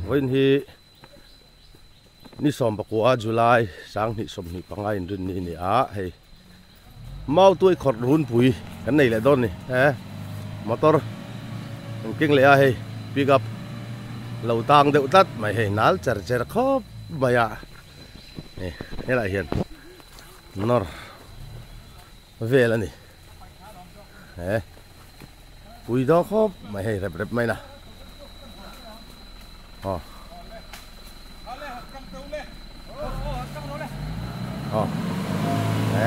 Vawiin hi ni 19 July 2025 inrinni a ni a, hei Mautuai khawrh runpui kan nei leh dawn a ni he motor kan keng leh a hei pick up lo tang deuh tlat mai hei nal cher cher khawp mai a hei helaiah hian nawr vel a ni he pui dawn khawp mai hei rep rep mai na aw aw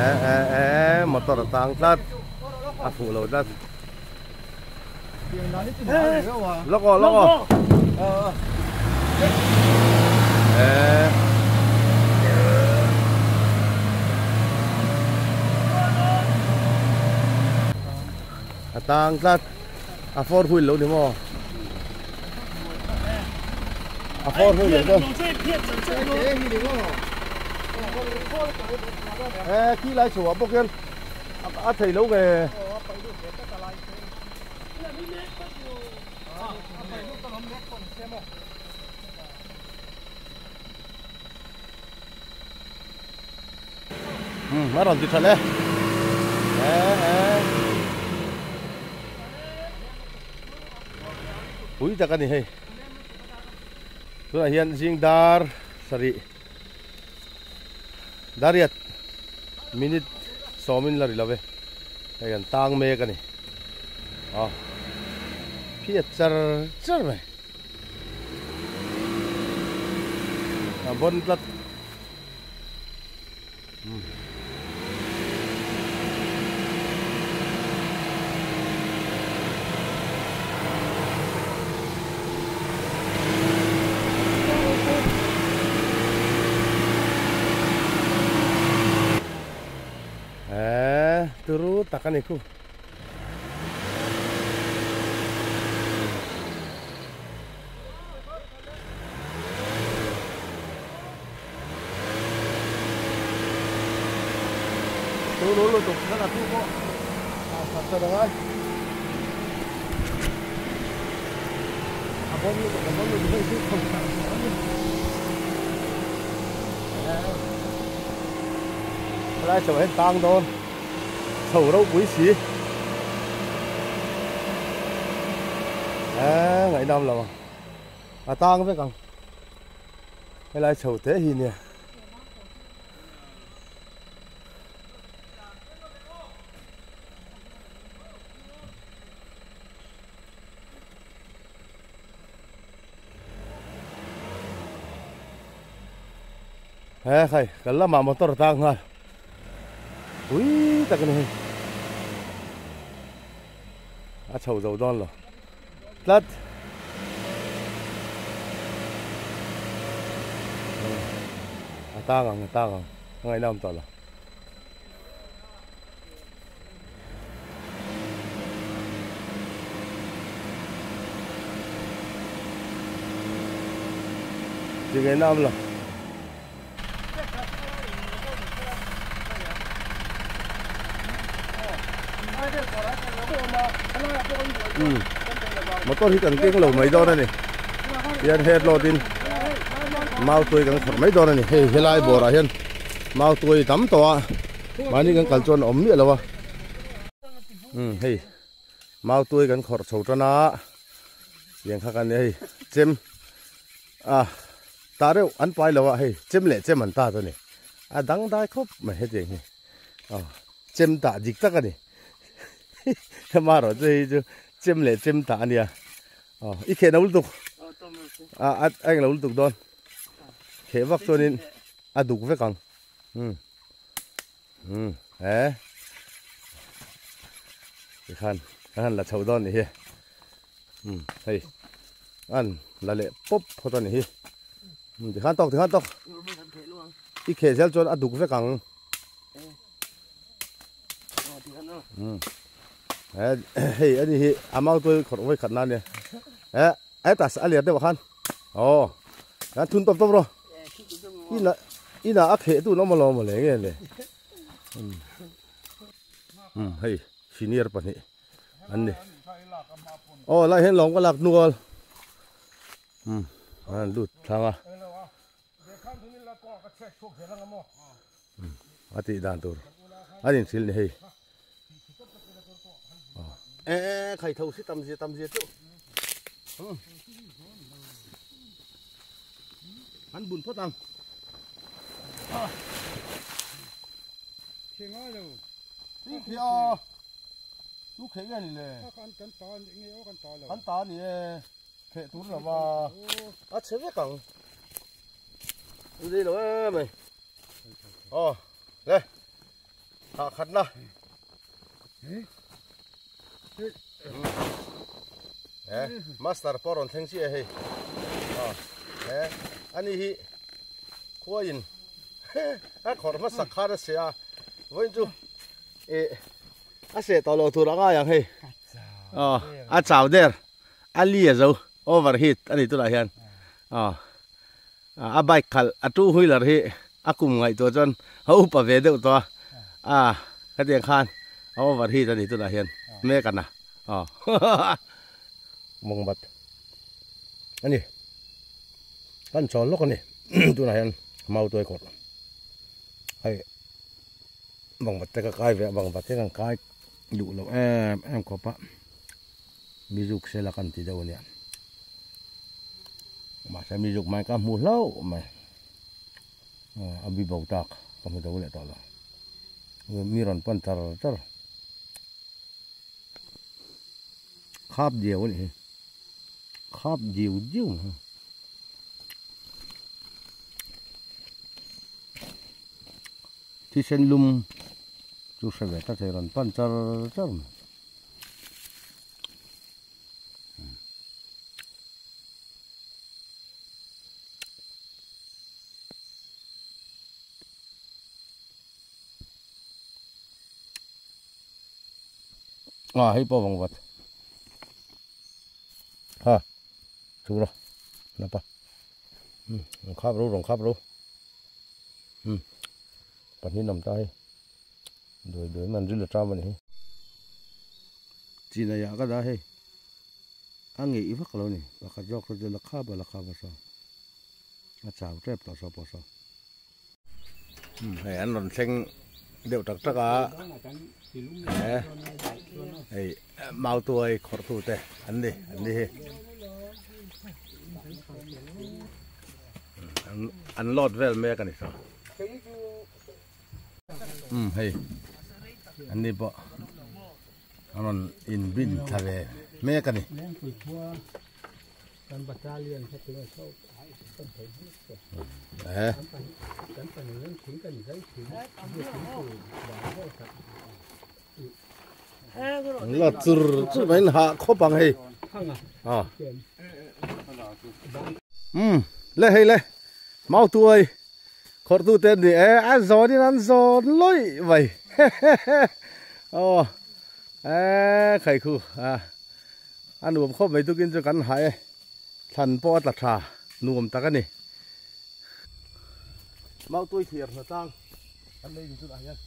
e e e motor a tang tlat a fuh lo tlat lawk aw lawk aw e a tang tlat a four wheel lo ni maw a four wheel lo e khi lai chhuah bawk hian a thei lo nge Um a rawn ti tha le e e pui tak a ni hei tunah hian zing dar sarih dariat minute sawmin la ri lo ve hei an tang mek a ni a phiat char char mai a bon tlat. Eee turu tak a ni khu. Tu lu lutuk khan a thu pawh a that that angai a bon lutuk a bon lutuk hei chu khawp tak a ni helai chho ah hian tang dawn chho ropui si eee ngaihnam lo ang. A tang vek ang helai chho te hi nia. He khai kal lamah motor a tang nghal pui tak a ni hei a chho zo dawn lo. Tlat. A tang ang, a tang ang. A ngaihna awm tawh lo. Ti ngaihna awm lo. Motor hi kan keng lo mai dawn a ni hian head load in mau tuai kan khawrh mai dawn a ni hei helai bawrah hian mau tuai tam tawh a mahni kan kal chuan a awm miah lo a hei mau tuai kan khawrh chho tan a tiang kha kan ni hei chem a. Tah reuh an pai lo a hei chem leh chem an tat a ni a dang dai khawp mai hetiang hi aw chem tah dik tak a ni amaherawh chu hei chu chem leh chem tah a nia aw i kheh no lutuk a a englo lutuk dawn kheh vak chuanin a duk vek ang um um he tikhan kan han la chho dawn a ni hi. Um hei an la leh pawp phawt a ni hi um tikhan tawk tikhan tawk i kheh zel chuan a duk vek ang um he hei ani hi a mau tuai khawrh vawi khat na ania he heta a lian deuh ah khan aw kan thun tawp tawp rawh ina ina a kheh tun awm alawm mawle nge le um um hei senior pahnih an ni aw lai hian lawng ka lak hnual um An lut thlang a. A tih dan tur an inhrilh ni hei. E khai tho si tam zia tam zia chu. An bun phawt ang. Khi a tu kheh nge ni le? Kan ta ni e. Kheh tur lova a chhe vek ang. Ui lo em mai. Aw le hah khat na. Eh master pawh rawn thleng chiah hei. Aw eh ani hi khuaiin a khawrh hmasak khan a seh a vawiin chu eh a seh tawh loh tur a ngai ang hei. Aw a chau der. A li a zo over heat a ni tunah hian aw a bike khalh a two wheeler hi a kum ngaihtuah chuan a upa ve deuh tawh a a khatiang khan a over heat a ni tunah hian mek a na aw mawngbat a ni kan chawl lawk a ni tunah hian mautuai kawrh hei bangbat te ka kai ve a bangbat te kan kai duh loh em em khawp a. Mizuk sela kan ti deuh ania mahse mizuk mai ka hmu hlauh mai a bi bo tak ka hmu zo leh tawh lo mi rawn pan char char khap diau a nih hi khap diu diu mai. Thisen lum chu hre ve ta thei rawn pan char char mai. À hei pawh vang vat ha chu rawh napa um khap ro rawn khap ro um pahnih an awm ta hei. Duai duai man ril a ṭam a ni hi. Chinai ah ka dah hei. A ngeih vak lo ni. Pakhat zawk kha chu la khap a la khap a saw. A chau tep tawh saw pawh saw. Hei an rawn thleng deuh tak tak a. He hei mautuai khawrh tu te an ni an ni hi. An load vel mek a ni saw. Um hei an ni pawh an rawn in bin thla ve mek a ni. Eh. La chur chur mai in hah khawp ang hei. Ah. Um le hei le mau tuai. Khawrh tu te an ni e, a zawn in an zawn lawih mai aw e khai khu a a nuam khawp mai tukin chu kan hah e thlan pawh a tla tha nuam tak a ni. Mautui thlir hna tlang an nei ni chutah hian.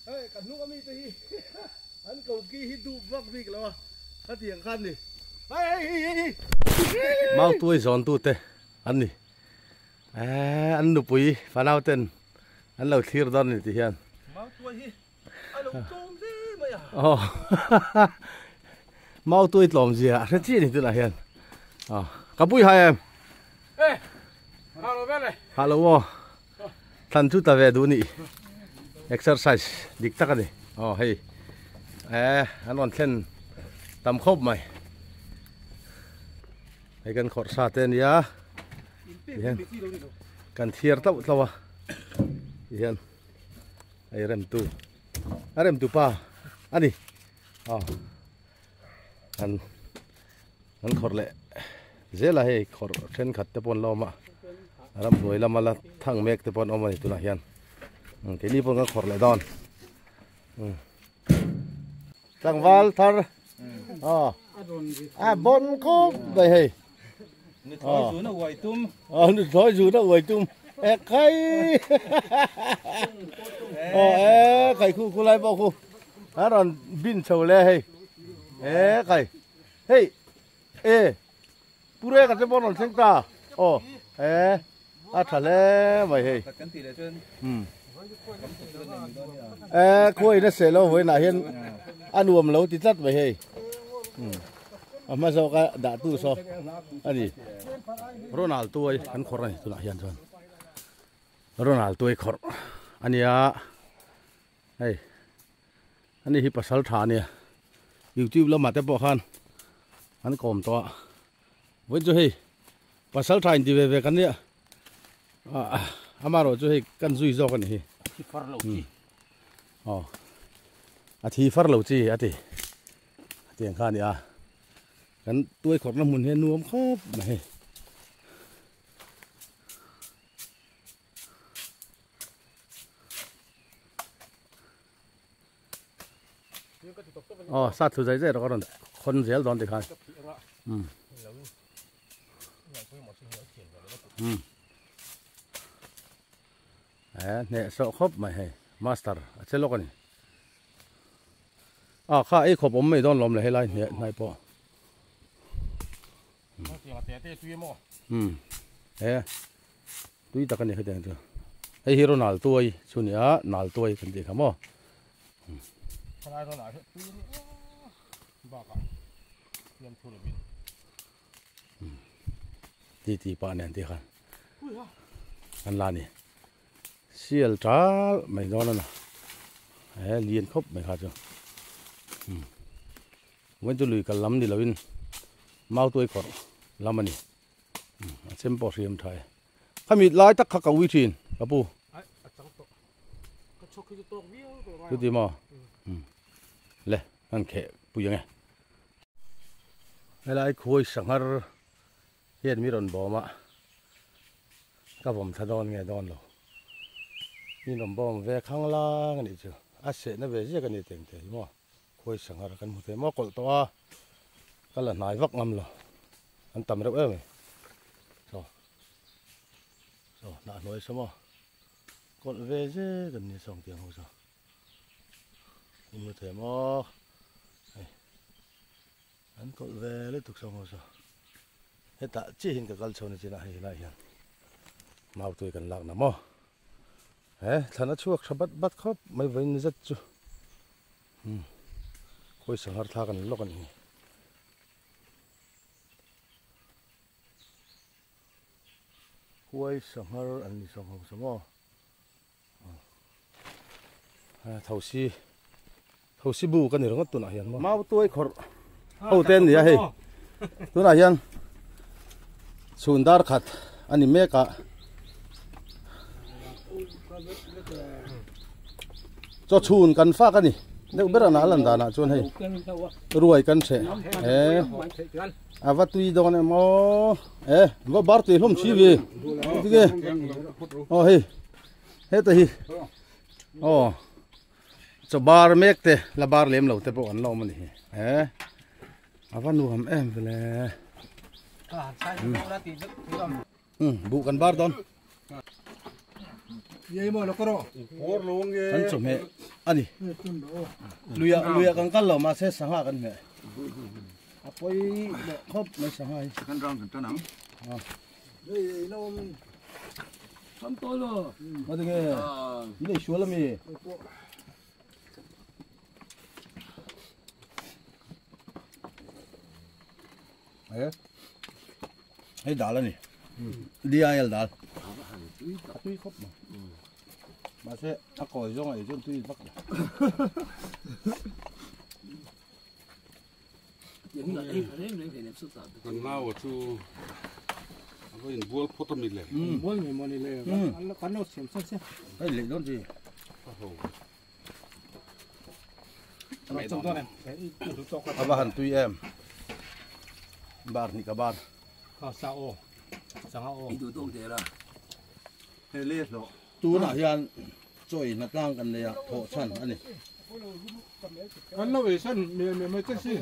Hei ka hnung ami te hi. An ko ki hi duh vak bik lo a, ka ti ang khan ni. Hei hei hei hei hei. Mautuai zawn tu te an ni. Eee an nupui fanau ten an lo thlir dawn a ni ti hian. Mautuai hi a lo tlawm hle mai a. Aw Mautuai tlawm zia a hre chiah a ni tunah hian. Aw ka pui hai em? E ha lo vel e. Ha lo aw. Thlan chu ta ve duh nih exercise dik tak a ni aw hei eh an rawn thlen tam khawp mai hei kan khawrh sa te a nia tihian kan thiar tauh tauh a tihian hei remtu a remtu pa a ni aw an an khawrh leh zel a hei khawrh thenkhat te pawh an la awm a ramhnuai lama la thang mek te pawh an awm a ni tunah hian keini pawh kan khawrh leh dawn tlangval thar aw a bon khawp mai hei nuthlawi zun a uai tum aw nuthlawi zun a uai tum e khai aw e khai khu khu lai pawh khu. A rawn bin chho le hei e kai hei e pure ka che pawh rawn thleng ta aw e a tha hle mai hei e khuai na seh lo vawiinah hian a nuam lo ti tlat mai hei a hma zawk a dah tu saw a ni Ronald tuai kan khawrh a ni tunah hian chuan Ronald tuai khawrh a nia. Hei ani hi pasal tha ania youtube lamah te pawh khan an kawm tawh a vawiin chu hei pasal tha inti ve ve kan nia ah amaherawh chu hei kan zui zawk a ni hi aw a thi far lo chi a ti tiang kha a ni a kan tuai khawrhna hmun hi a nuam khawp mai hei. Aw sa thu zai zai rawh a rawn khawn zel dawn tikhan um um e hneh sawh khawp mai hei master a che lawk a ni a kha ei khawp awm mai dawn lawm le helai hneh hnai pawh um e Tui tak a ni hetiang chu. Hei hi Ronald tuai chu ni a, nal tuai kan tih kha maw. Thalai Ronald hi tui a ni bakah hian thu lovin. Ti ti pah nen tih khan an la ni. Sial tal mai dawn a na. He lian khawp mai kha chu. Vawiin chu lui kal lam ni lovin mau tuai khawrh lam a ni. A chem pawh hriam tha e. Khami lai tak kha ka ui thin ka pu. Chuti maw? Le kan kheh pui ang e. Helai khuai sanghar hian mi rawn bawm a, ka vawm thla dawn nge dawn lo. Mi rawn bawm ve khang lang a nih chu. A sehna ve ziak a ni teng te hi maw. Khuai sanghar kan hmu thei maw kawlh tawh a, ka la hnai vak ngam lo, an tam reuh em mai. Chaw chaw hnah hnuai saw maw kawlh ve zek an ni sawng tiang ho saw in hmu thei maw hei an kawlh ve lutuk sawng ho saw hetah chiahin ka kal chho na chinah hei helaiah hian mautui kan lakna maw. He thlan a chhuak tha bat bat khawp mai vawiin zet chu umm khawi sanghar thlak an lawk a ni. Khuai sanghar an ni sawng ho sa maw thosi thosi bu ka ni ringawt tunah hian maw. Mau tuai khawrh ho te an ni a hei tunah hian chhun dar khat a ni mek a chaw chhun kan fak a ni deuh ber a na lan danah chuan hei ruai kan hreh he a va tui dawn em aw e va bar tui hlawm si ve tige aw hei heta hi aw Chaw bar mek te la bar lem lo te pawh an la awm a ni hi he a va nuam em vele um buh kan bar dawn kan chawhmeh a ni luia luia kan kal lo mahse sangha kan hmeh a pawi leh khawp mai sangha hi kan round kan tan ang Matinge i nei sual ami? He hei dal ani DIL dal a tui khawp mai mahse a kawi zawng a ei chuan tui vak lo. Kan nau a chu a va in bual phawt a mi le. Bual ngei maw ni le kan lo siam san sia. Hei leh dawn chi. A va han tui em. Bar hnih ka bar. Sa aw. Sanga aw. I duh tawk der a. Hei le hlawh. Tunah hian chaw in hnatlang kan nei a thawh chhan a ni. Kan lo ei san me me mai che si.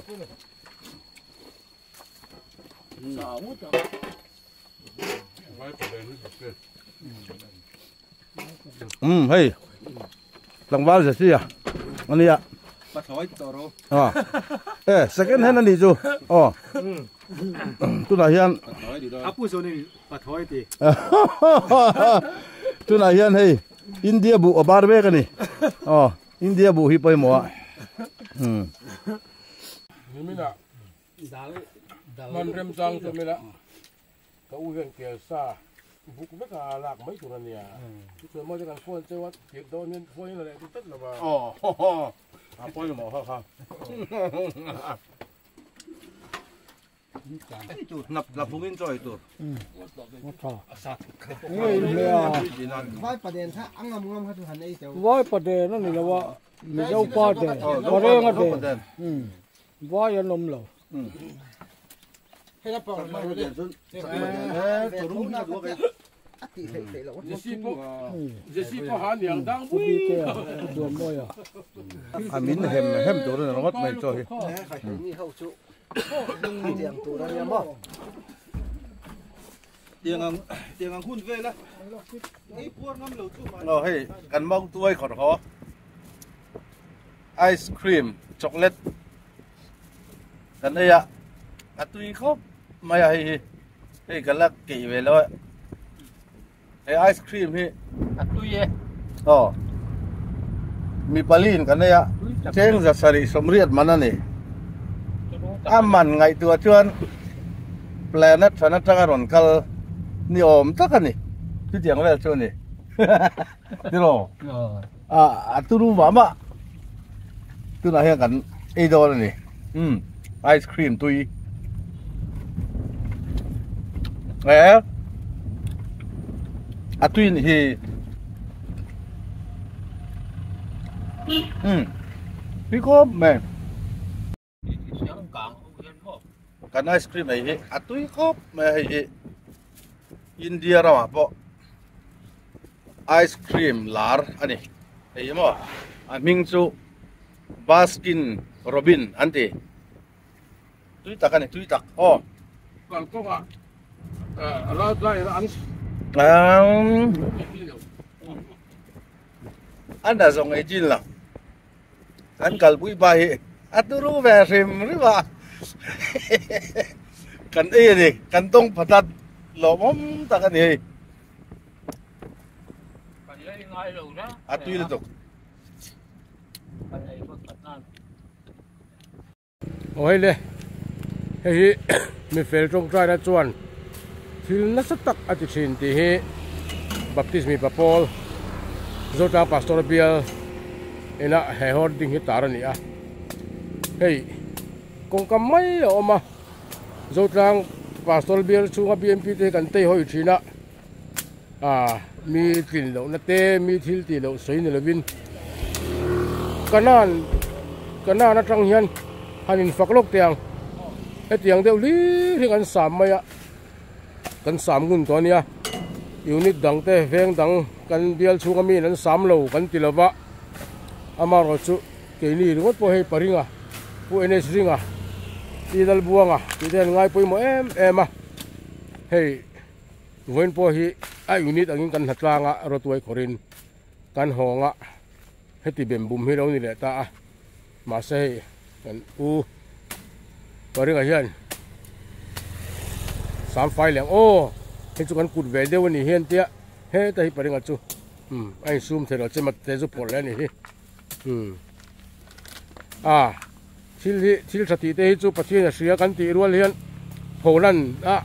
Um hei tlangval ze sia ania. À ê second hand anh chú ờ tôi là hiện tôi là hiện hey India bu ở bar về cái này ờ India bu hi poi mỏ man rem chang cho mình ka u hian kel sa buk vek a lak mai tur ania chuan maw te kan phone cheu a tirh dawn hian phone in a leh ti tlat lo va a pawimawh kha kha nap la phungin chawi tur vai paden ani lo a mizo pa den parenga den vai an awm lo. A min hem hem tur a ringawt mai chaw hi. Aw hei kan mau tuai khawrh haw ice cream chocolate kan ei a. A tui khawp mai a hei hi hei ka la keih ve lo a he ice cream hi a tui e aw mi pali in kan nei a cheng za sarih sawmriat man a ni a man ngaihtuah chuan planet hran atanga rawn kal ni awm tak a ni chutiang vel chu a ni tiraw a a turu mah mah tunah hian kan ei dawn a ni umm ice cream tui eh a tui ni hi umm tui khawp mai. Kan ice cream ei hi a tui khawp mai a hei hi India ramah pawh ice cream lar a ni hei hi maw a hming chu Baskin Robbin an ti tui tak a ni tui tak aw. Kalkawngah ral an an a zawng ei chin lo. Kan kalpui pa hi a turu ve hrim hrim a kan ei a ni kan tawng phatat lawmawm tak a ni hei a tui lutuk. Aw hei le, hei hi mi fel tawngtaina chuan thil nasa tak a ti thin tih hi Baptist mipa pawl Zotlang Pastor bial ina he hoarding hi tar a ni a. Hei kawngka mai a awm a, Zotlang Pastor bial chhunga BMP te hi kan tei hawi thin a, ah mi tlin lohna te mi thil tih loh sawi ni lovin kanan kanan atang hian han in fak lawk teh ang hetiang deuh hlir hi kan sam mai a kan sam ngun tawh a nia unit dang te veng dang kan bial chhunga mi in an sam lo kan ti lova amaherawh chu keini ringawt pawh hei paringa pu ns ringa pi lalbuanga tih te an ngai pawimawh em em a hei. Vawiin pawh hi a unit angin kan hlatlang a, rawtuai khawrin kan hawng a, heti bem bum hi lo ni leh ta a, mahse hei kan u Paringa hian sam fai leh ang aw hei chu kan kut ve deuh a nih hian tia heta hi Paringa chu umm a insum thei lo che mat te chu phawrh leh a nih hi umm a Thil hi thil tha tih te hi chu Pathian a hria kan tih rual hian pholan a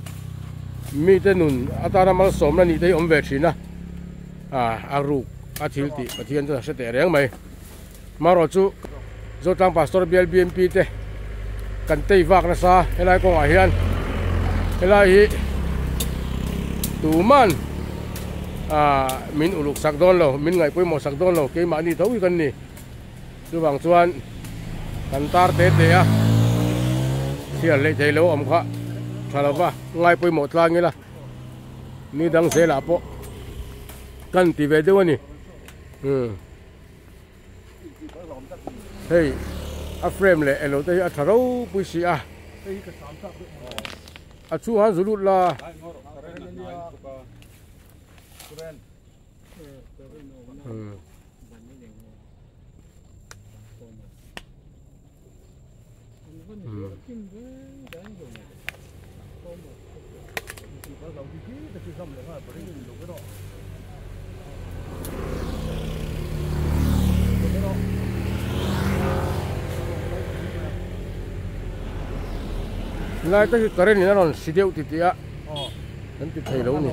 mite nun atana malsawmna nih te hi awm ve thin a, a ruk a thil tih Pathian chuan a hre teh reng mai. Marawh chu Zotlang Pastor bial BMP te kan tei vak nasa helai kawngah hian helai hi tuman min uluk sak dawn lo, min ngaihpawimawh sak dawn lo keimahni tho hi kan ni. Chuvang chuan kan tar te te a, chhiar hleih thei lo awm kha tha lova ngai pawimawh tlang ila, ni dang zelah pawh kan ti ve deuh a ni. Umm hei a frame leh elo te hi a tha ropui si a, a chhung han zu lut la. Umm. Lai te hi current in a rawn si deuh titih a kan ti thei lo a ni.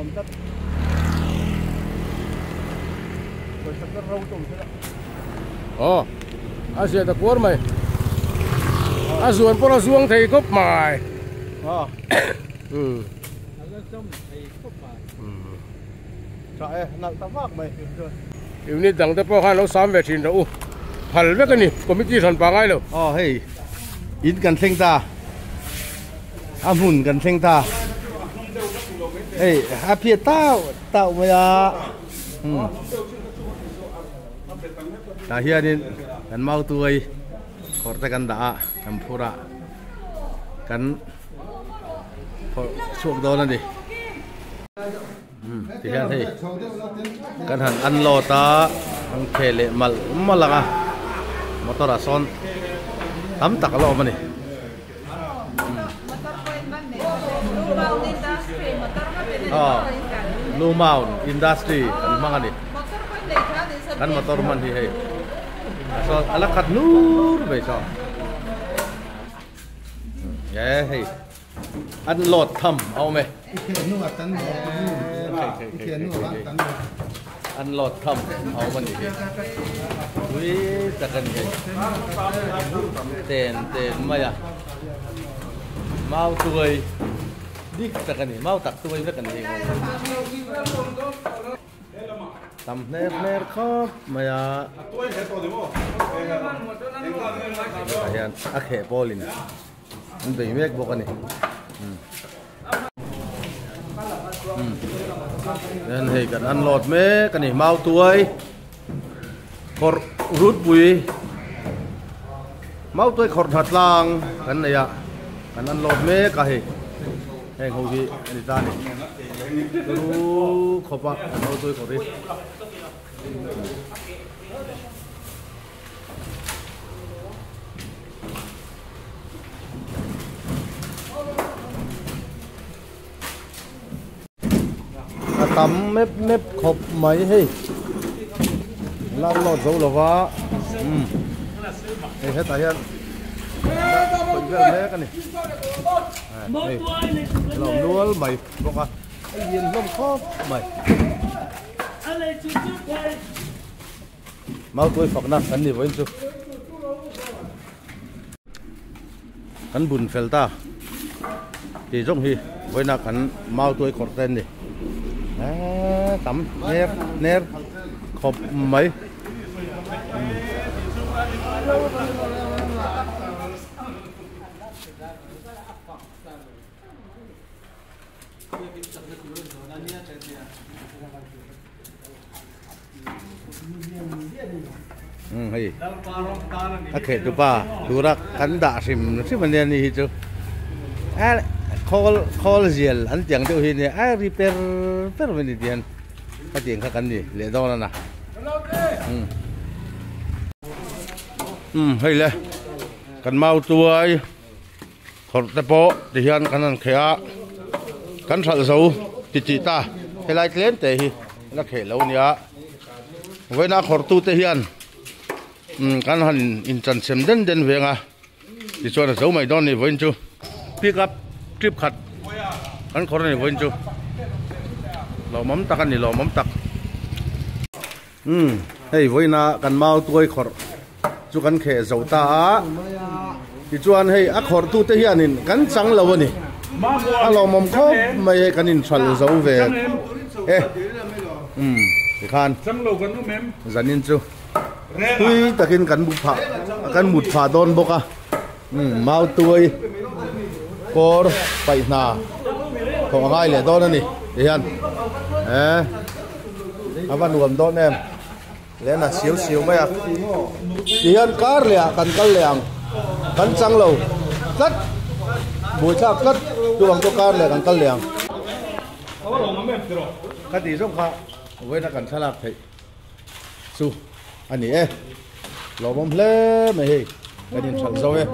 Aw a zia ta kuar mai a zuan pawh a zuang thei khawp mai umm unit dang te pawh khan lo sam ve thin rawh u phal vek a ni committee hran pah ngai lo. Aw hei in kan thleng ta. A hmun kan thleng ta hei a phiat tauh tauh mai a tah hianin kan mautuai kawr te kan dah a kan phur a kan phawrh chhuak dawn a ni tihian hei kan han unload a an kheh leh malh malh ang a motor ah sawn tam tak a la awm a ni. Blue Mount Industry an hmang a ni kan motor hman hi hei sawn a la khat nur mai sawn e hei an load tham a awm e an load tham a awm a ni hi tui tak a ni hei ten ten mai a mau tuai dik tak a ni mau tak tuai vek a ni hei tam hner hner khawp mai a tah hian a kheh pawlin an bei mek bawk a ni Then hei kan unload mek a ni mau tuai khawrh rutpui mau tuai khawrh hna tlang kan nei a kan unload mek a hei heng ho hi a ni ta a ni turu khawp a kan mau tuai khawrh hi. A tam mep mep khawp mai hei la load zo lova umm hei hetah hian khawih vel mek a ni hei a lo awm nual mai bawk a a lian hlawm khawp mai. Mautuai fakna kan ni vawiin chu kan bun fel ta tih zawng hi vawiina kan mautuai kawrh te an ni eee tam ner ner khawp mai. Hei a kheh tu pa tura kan dah hrim hrim ania ni hi chu a khawl khawl zial an tiang deuh hi nia a ri per per mai ni tihian khatiang kha kan ni leh dawn a na umm hei le kan mau tuai. Khawrh te pawh ti hian kan han kheh a, kan hralh zo ti tih ta helai tlem te hi la kheh lo nia vawiina khawrh tu te hian kan han inchan sem den den veng a tichuan a zo mai dawn a ni vawiin chu pick up trip khat kan khawrh a ni vawiin chu lawmawm tak a ni lawmawm tak. Umm hei vawiina kan mau tuai khawrh chu kan kheh zo ta a tichuan hei a khawrh tute hianin kan chang lo a ni a lawmawm khawp mai hei kan inchhal zo ve e umm tikhan zanin chu tui takin kan bu phah kan mut phah dawn bawk a umm mau tuai kawr paih hna thawh a ngai leh dawn a ni tihian e. A va nuam dawn em lehna siau siau mai a tihian kar leh ah kan kal leh ang kan chang lo tlat buaithlak tlat chuvang chu kar leh kan kal leh ang ka tih zawk kha vawiina kan thlalak theih chu a ni e lawmawm hle mai hei kan inhralh zo e.